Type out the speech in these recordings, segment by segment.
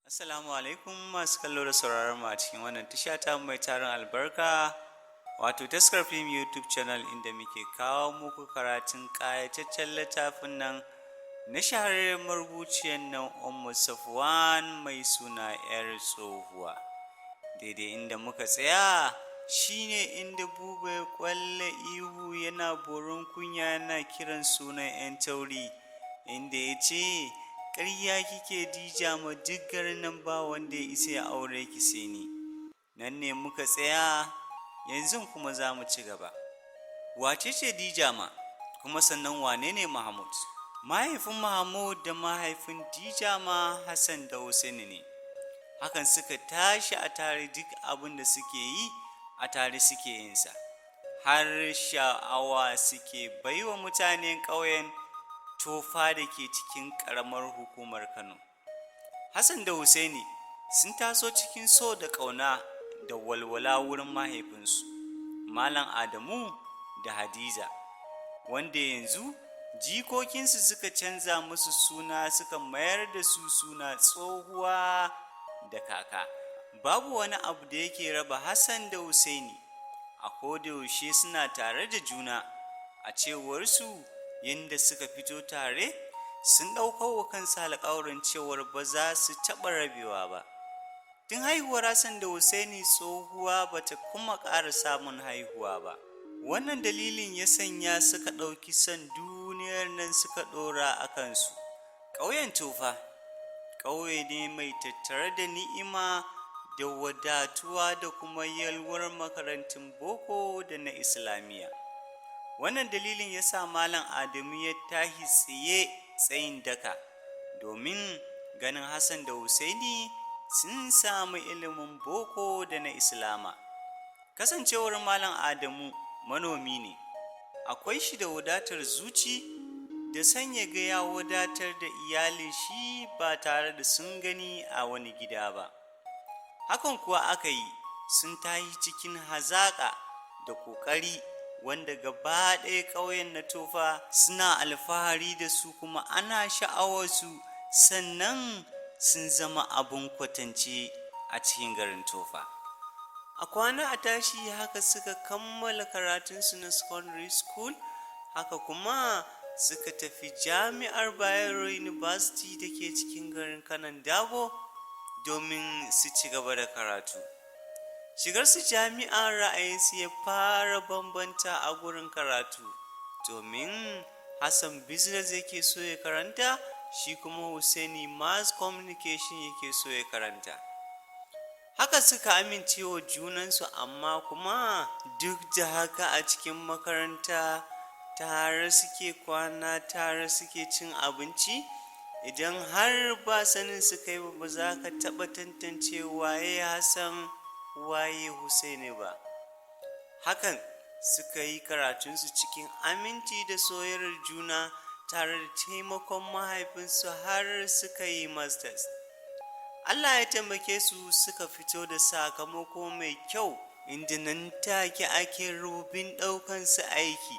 Assalamu alaikum masu kallo da sauraron mu a cikin wannan tasha ta mai tarin albarka, wato Taskar Film YouTube channel, inda muke kawo muku karatun ƙayataccen littafin nan na shahararren marubuciyar nan Ummu Safwan mai suna 'Yar Tsohuwa. Daidai inda muka tsaya shine inda Buba ya ƙwalla ihu yana borin kunya, yana kiran sunan 'yan tauri, inda ya ce, "Ƙarya kike Dijama, duk garin nan ba wanda ya isa ya aure ki sai ni." Nan ne muka tsaya, yanzu kuma za mu ci gaba. Wace ce Dijama? Kuma sannan wane ne Mahmud? Mahaifin Mahmud da mahaifin Dijama Hassan da Hussaini ne. Hakan suka tashi a tare, duk abin da suke yi a tare suke yinsa, har sha'awa suke baiwa mutanen ƙauyen Tofa da ke cikin ƙaramar hukumar Kano. Hassan da Hussaini sun taso cikin so da ƙauna da walwala wurin mahaifinsu, Malam Adamu da Hadiza, wanda yanzu jikokinsu suka canza musu suna, suka mayar da su suna tsohuwa da kaka. Babu wani abu da yake raba Hassan da Hussaini, a kodayaushe suna tare da juna. A cewarsu, yadda suka fito tare, sun ɗaukar wa kansu alƙawarin cewar ba za su taɓa rabewa ba. Tun haihuwar Hassan da Hussaini, tsohuwa ba ta kuma ƙara samun haihuwa ba. Wannan dalilin ya sanya suka ɗauki son duniyar nan suka ɗora a kansu. Ƙauyen Tofa ƙauye ne mai tattare da ni'ima da wadatuwa da kuma yalwar makarantun boko da na Islamiyya. Wannan dalilin ya sa Malam Adamu ya tashi tsaye tsayin daka domin ganin Hassan da Hussaini sun samu ilimin boko da na Islama. Kasancewar Malam Adamu manomi ne, akwai shi da wadatar zuci da son ya ga ya wadatar da iyalin shi ba tare da sun gani a wani gida ba. Hakan kuwa aka yi, sun tashi cikin hazaƙa da ƙoƙari, wanda gaba ɗaya ƙauyen na Tofa suna alfahari da su kuma ana sha'awarsu, sannan sun zama abun kwatance a cikin garin Tofa. A kwana a tashi, haka suka kammala karatunsu na secondary school, haka kuma suka tafi Jami'ar Bayero University da ke cikin garin Kanon Dabo domin su ci gaba da karatu. Shigarsu jami'a, ra'ayinsu ya fara bambanta a gurin karatu, domin Hassan business yake so ya karanta, shi kuma Hussaini mass communication yake so ya karanta. Haka suka amince wa junansu, amma kuma duk da haka a cikin makaranta tare suke kwana, tare suke cin abinci. Idan har ba sanin su kai ba, ba za ka taɓa tantance waye Hassan, waye Hussaini ba. Hakan suka yi karatunsu cikin aminci da soyayyar juna, tare da taimakon mahaifinsu, har suka yi masters. Allah ya taimake su, suka fito da sakamako mai kyau, inda nan take ake rububin ɗaukansu aiki,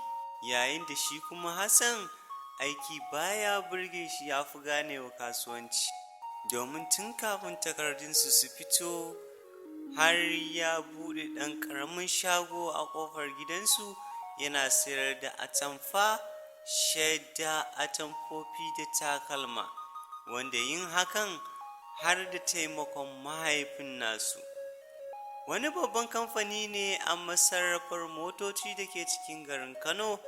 yayin da shi kuma Hassan aiki baya burge shi, ya fi ganewa kasuwanci, domin tun kafin takardunsu su fito har ya buɗe ɗan ƙaramin shago a ƙofar gidansu, yana sayar da atamfa, shadda, atamfofi da takalma, wanda yin hakan har da taimakon mahaifin nasu. Wani babban kamfani ne a masarrafar motoci da ke cikin garin Kano.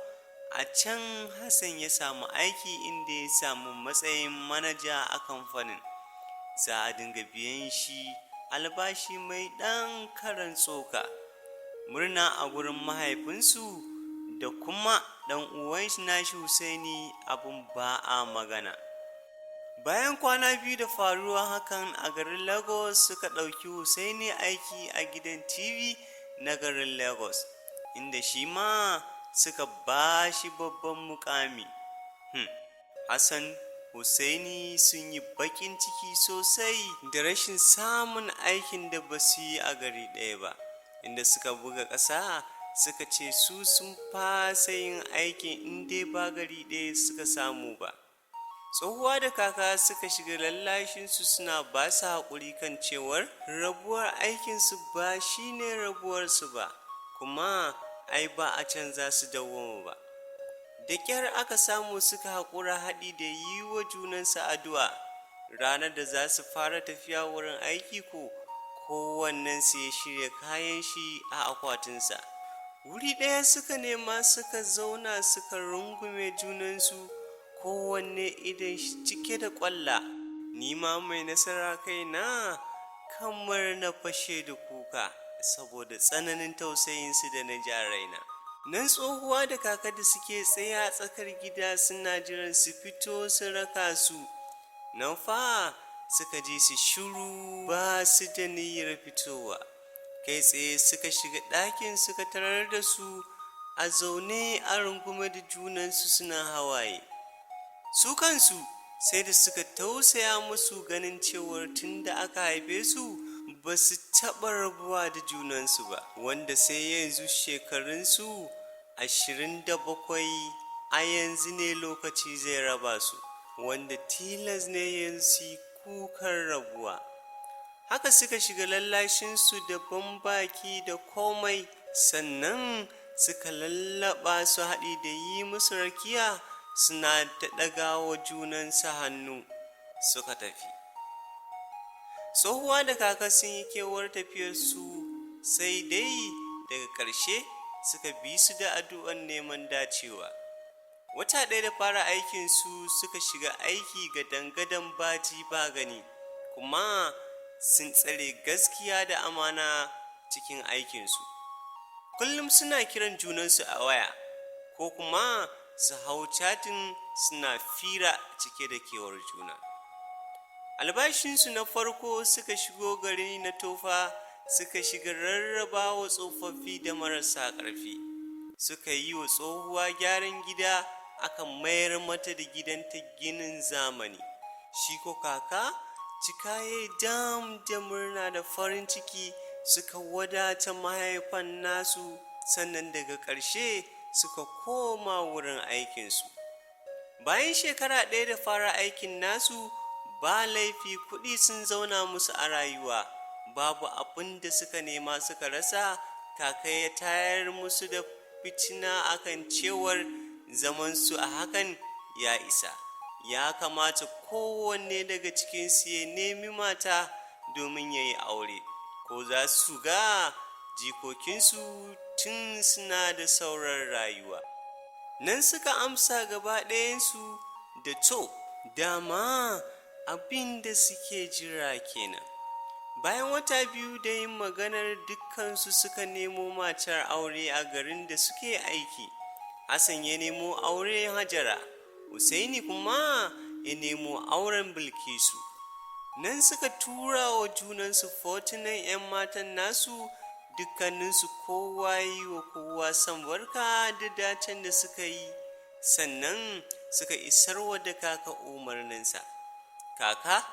A can Hassan ya samu aiki, inda ya samu matsayin manaja a kamfanin. Za a dinga biyan shi albashi mai ɗan karan tsoka. Murna a gurin mahaifinsu da kuma ɗan uwan nashi Hussaini, abun ba a magana. Bayan kwana 2 da faruwa hakan, a garin Lagos suka ɗauki Hussaini aiki a gidan TV na garin Lagos, inda shi ma suka ba shi babban mukami. Hassan, Hussaini sun yi baƙin ciki sosai da rashin samun aikin da ba su yi a gari ɗaya ba, inda suka buga ƙasa suka ce su sun fasa yin aikin in dai ba gari ɗaya suka samu ba. Tsohuwa da kaka suka shiga lallashinsu, suna ba su haƙuri kan cewar rabuwar aikinsu ba shine rabuwarsu ba, kuma ai ba a can za su dawwama ba. Da ƙyar aka samu suka haƙura, haɗi da yi wa junansu addu'a. Ranar da za su fara tafiya wurin aiki ko kowannensu ya shirya kayan shi a akwatinsa. Wuri ɗaya suka nema suka zauna, suka rungume junansu, kowanne idon shi cike da ƙwalla. Ni ma mai nasara kaina kamar na fashe da kuka saboda tsananin tausayinsu da na ji a raina. Nan tsohuwa da kaka da suke tsaye a tsakar gida suna jiran su fito su raka su, nan fa suka ji su shiru, ba su da niyyar fitowa. Kai tsaye suka shiga ɗakin, suka tarar da su a zaune a rungume da junansu suna hawaye. Su kansu sai da suka tausaya musu, ganin cewar tun da aka haife su ba su taɓa rabuwa da junansu ba, wanda sai yanzu shekarunsu 27, a yanzu ne lokaci zai raba su, wanda tilas ne yanzu su yi kukan rabuwa. Haka suka shiga lallashinsu da bambaki da komai, sannan suka lallaɓa su haɗi da yi musu rakiya, suna ta ɗaga wa junansu hannu suka tafi. Tsohuwa da kaka sun yi kewar tafiyarsu, sai dai daga ƙarshe suka bi su da addu'an neman dacewa. Wata ɗaya da fara aikinsu, suka shiga aiki gadan-gadan, baji ba gani, kuma sun tsare gaskiya da amana cikin aikinsu. Kullum suna kiran junansu a waya ko kuma su hau chatting, suna fira cike da kewar juna. Albashinsu na farko suka shigo gari na Tofa, suka shiga rarraba wa tsofaffi da marasa ƙarfi. Suka yi wa tsohuwa gyaran gida, aka mayar mata da gidanta ginin zamani. Shi ko kaka cika ya dam da murna da farin ciki. Suka wadata mahaifan nasu, sannan daga ƙarshe suka koma wurin aikinsu. Bayan shekara ɗaya da fara aikin nasu, ba laifi kuɗi sun zauna musu a rayuwa, babu abin da suka nema suka rasa. Kaka ya tayar musu da fitina akan cewar zamansu a hakan ya isa, ya kamata kowanne daga cikinsu ya nemi mata domin ya yi aure, ko za su ga jikokinsu tun suna da sauran rayuwa. Nan suka amsa gaba ɗayansu da to, dama abin da suke jira kenan. Bayan wata 2 da yin maganar, dukkansu suka nemo matar aure a garin da suke aiki. Hassan ya nemo aure Hajara, Husaini kuma ya nemo auren Bilkisu. Nan suka tura wa junansu fotunan 'yan matan nasu, dukkaninsu kowa yi wa kowa son barka da dacen da suka yi, sannan suka isarwa da kaka umarninsa. Kaka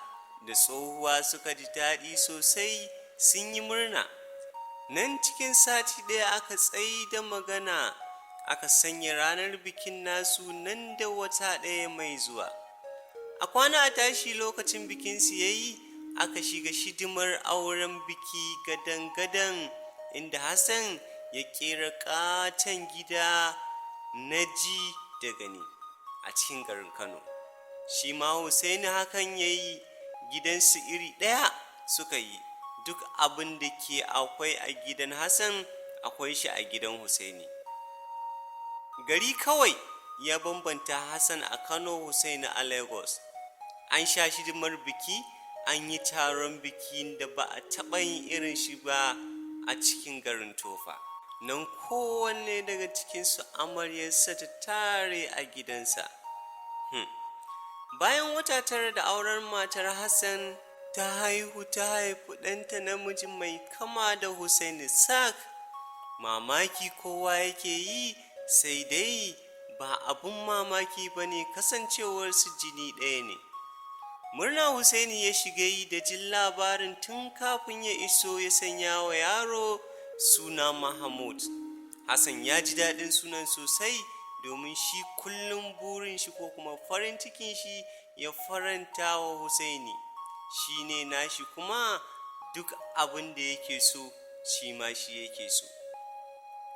da tsohuwa suka ji daɗi sosai, sun yi murna. Nan cikin sati ɗaya aka tsai da magana, aka sanya ranar bikin nasu nan da wata ɗaya mai zuwa. A kwana a tashi, lokacin bikinsu ya yi, aka shiga shidimar auren biki gadan-gadan, inda Hassan ya ƙera ƙaton gida na ji da gani a cikin garin Kano. Shi ma Hussaini hakan ya yi, gidansu iri ɗaya suka yi. Duk abin da ke akwai a gidan Hassan akwai shi a gidan Hussaini. Gari kawai ya bambanta, Hassan a Kano, Hussaini a Lagos. An sha shidimar biki, an yi taron bikin da ba a taɓa yin irin shi ba a cikin garin Tofa. Nan kowanne daga cikinsu amaryarsa ta tare a gidansa. Bayan wata 9 da auren, matar Hassan ta haihu, ta haifi ɗanta namiji mai kama da Hussaini sak. Mamaki kowa yake yi, sai dai ba abun mamaki ba ne kasancewarsu jini ɗaya ne. Murna Hussaini ya shiga yi da jin labarin tun kafin ya iso ya sanya wa yaro suna Mahmud. Hassan ya ji daɗin sunan sosai, domin shi kullum burin shi ko kuma farin cikin shi ya faranta wa Husaini, shi ne nashi kuma duk abin da yake so shi ma shi yake so.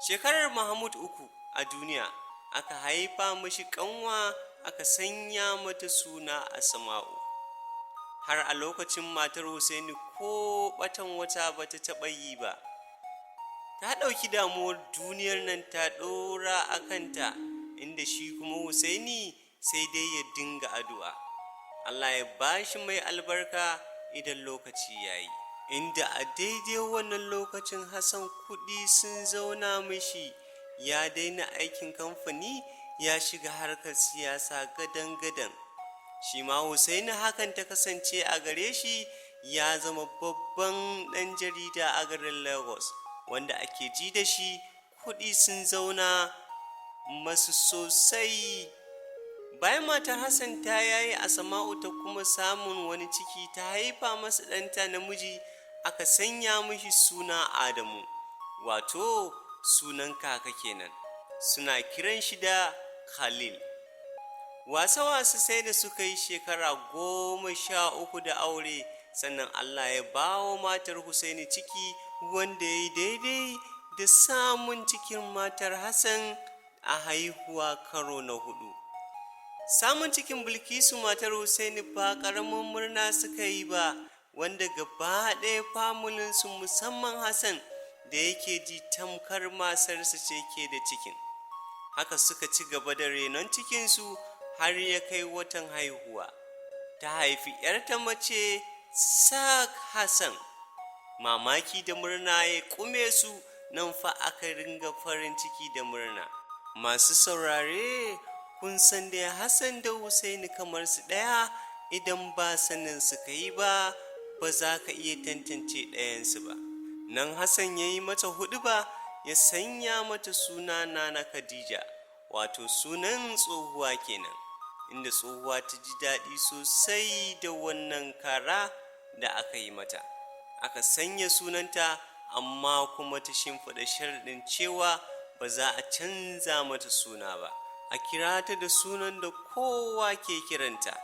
Shekarar Mahmud 3 a duniya, aka haifa mashi ƙanwa, aka sanya mata suna Asma'u. Har a lokacin matar Husaini ko ɓatan wata bata taɓa yi ba. Ta ɗauki damuwar duniyar nan ta ɗora a kanta, inda shi kuma Husaini sai dai ya dinga addu'a, Allah ya bashi mai albarka idan lokaci ya yi. Inda a daidai wannan lokacin Hassan kuɗi sun zauna mishi, ya daina aikin kamfani, ya shiga harkar siyasa gadan-gadan. Shi ma Husaini hakan ta kasance a gare shi, ya zama babban ɗan jarida a garin Lagos wanda ake ji da shi. Kuɗi sun zauna masu sosai. Bayan matar Hassan ta yaye Asma'u, ta kuma samun wani ciki, ta haifa masa ɗanta namiji, aka sanya mishi suna Adamu, wato sunan kaka kenan, suna kiran shi da Khalil. Wasa-wasa sai da suka yi shekara 13 da aure, sannan Allah ya ba wa matar Husaini ciki, wanda ya yi daidai da samun cikin matar Hassan a haihuwa karo na hudu. Samun cikin Bilkisu matar Husaini ba ƙaramin murna suka yi ba, wanda gaba ɗaya familinsu, musamman Hassan da yake ji tamkar matarsa ce ke da cikin. Haka suka ci gaba da renon cikinsu har ya kai watan haihuwa. Ta haifi ‘yarta mace sak. Hassan mamaki da murna ya kume su, nan fa aka ringa farin ciki da murna. Masu saurare, kun san da Hassan da Husaini kamar su ɗaya, idan ba sanin suka yi ba, ba za ka iya tantance ɗayansu ba. Nan Hassan ya yi mata huɗuba, ya sanya mata suna Nana Khadija, wato sunan tsohuwa kenan, inda tsohuwa ta ji daɗi sosai da wannan kara da aka yi mata. Aka sanya sunanta, amma kuma ta shimfiɗa sharaɗin cewa ba za a canza mata suna ba, a kira ta da sunan da kowa ke kiranta,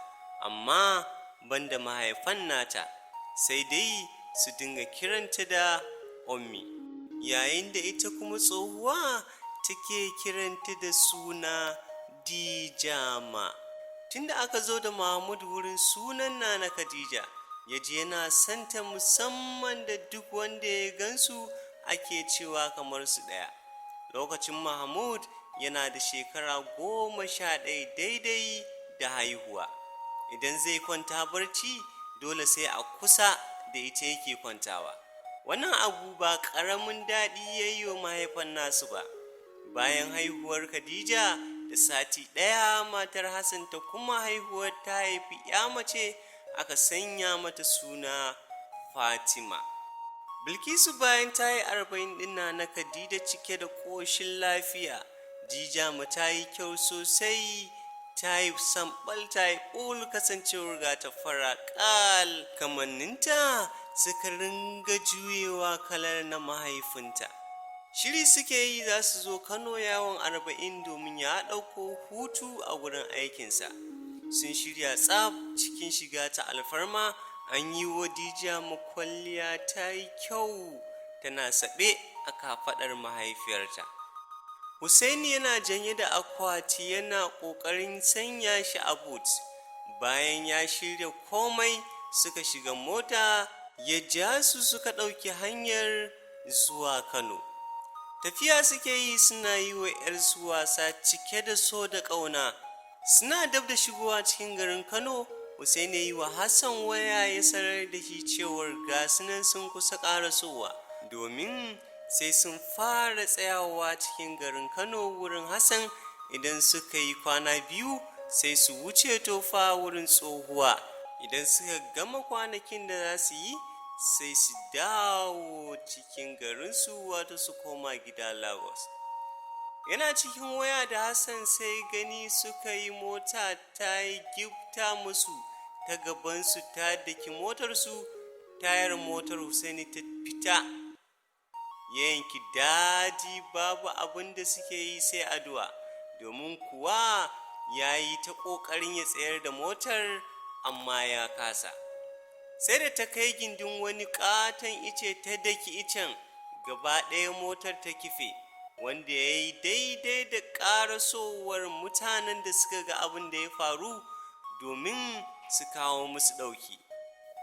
amma banda mahaifan nata, sai dai su dinga kiranta da Ummi, yayin da ita kuma tsohuwa take kiranta da suna Dijama. Tunda aka zo da Mahmud wurin sunan Nana Khadija, ya ji yana santa, musamman da duk wanda ya gansu ake cewa kamar su ɗaya. Lokacin Mahmud yana da shekara 11 daidai da haihuwa. Idan zai kwanta barci, dole sai a kusa da ita yake kwantawa. Wannan abu ba ƙaramin daɗi ya yi wa mahaifan nasu ba. Bayan haihuwar Khadija da sati ɗaya, matar Hassan ta kuma haihuwar, ta haifi ya mace, aka sanya mata suna Fatima. Bilkisu bayan ta yi 40 ɗina na Khadija cike da ƙoshin lafiya. Jijama ta yi kyau sosai, ta yi sambal, ta yi ɓul, kasancewar ga ta fara ƙal, kamanninta suka ringa juyewa kalar na mahaifinta. Shiri suke yi za su zo Kano yawon 40, domin ya ɗauko hutu a wurin aikinsa. Sun shirya tsaf cikin shiga ta alfarma, an yi wa Dijama kwalliya, ta yi kyau, tana saɓe a kafaɗar mahaifiyarta. Hussaini yana janye da akwati, yana ƙoƙarin sanya shi a boot. Bayan ya shirya komai, suka shiga mota, ya ja su, suka ɗauki hanyar zuwa Kano. Tafiya suke yi suna yi wa 'yarsu wasa cike da so da ƙauna. Suna dab da shigowa cikin garin Kano, Hussaini ya yi wa Hassan waya, ya sanar da shi cewar ga su nan sun kusa ƙarasowa, domin sai sun fara tsayawa cikin garin Kano wurin Hassan. Idan suka yi kwana 2, sai su wuce Tofa wurin tsohuwa. Idan suka gama kwanakin da za su yi, sai su dawo cikin garinsu, wato su koma gida Lagos. Yana cikin waya da Hassan, sai gani suka yi mota ta yi gifta musu ta gabansu, ta daki motarsu, tayar motar Hussaini ta fita. Ya yanki daji, babu abin da suke yi sai addu'a, domin kuwa ya yi ta ƙoƙarin ya tsayar da motar. Amma ya kasa. Sai da ta kai gindin wani ƙaton ice, ta daki icen, gaba ɗaya motar ta kife, wanda ya yi daidai da ƙarasowar mutanen da suka ga abin da ya faru domin su kawo musu ɗauki.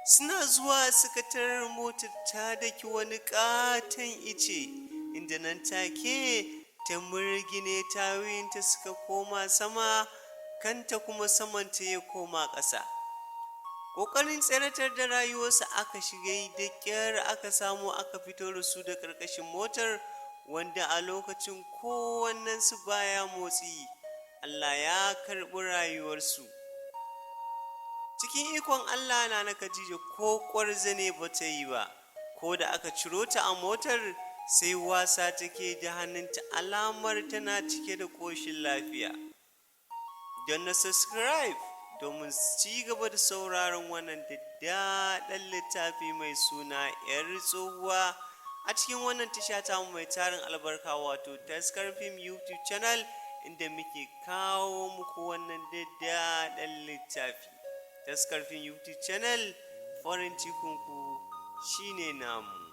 Suna zuwa suka tarar motar ta daki wani ƙaton ice, inda nan take ta murgine, tayoyinta suka koma sama, kanta kuma samanta ya koma ƙasa. Ƙoƙarin tseratar da rayuwarsu aka shiga yi, da ƙyar aka samu aka fito da su da ƙarƙashin motar, wanda a lokacin kowannensu baya motsi. Allah ya karɓi rayuwarsu. Cikin ikon Allah, na Khadija ko ƙwarzane ba ta yi ba. Ko da aka ciro ta a motar, sai wasa take da hannunta, alamar tana cike da ƙoshin lafiya. Don na subscribe domin ci gaba da sauraron wannan daddaɗan littafi mai suna 'Yar Tsohuwa a cikin wannan tasha tamu mai tarin albarka, wato Taskar Film YouTube channel, inda muke kawo muku wannan daddaɗan littafi. Taskar Film YouTube channel, farin cikinku shine namu.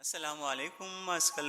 Assalamu alaikum masu kallo.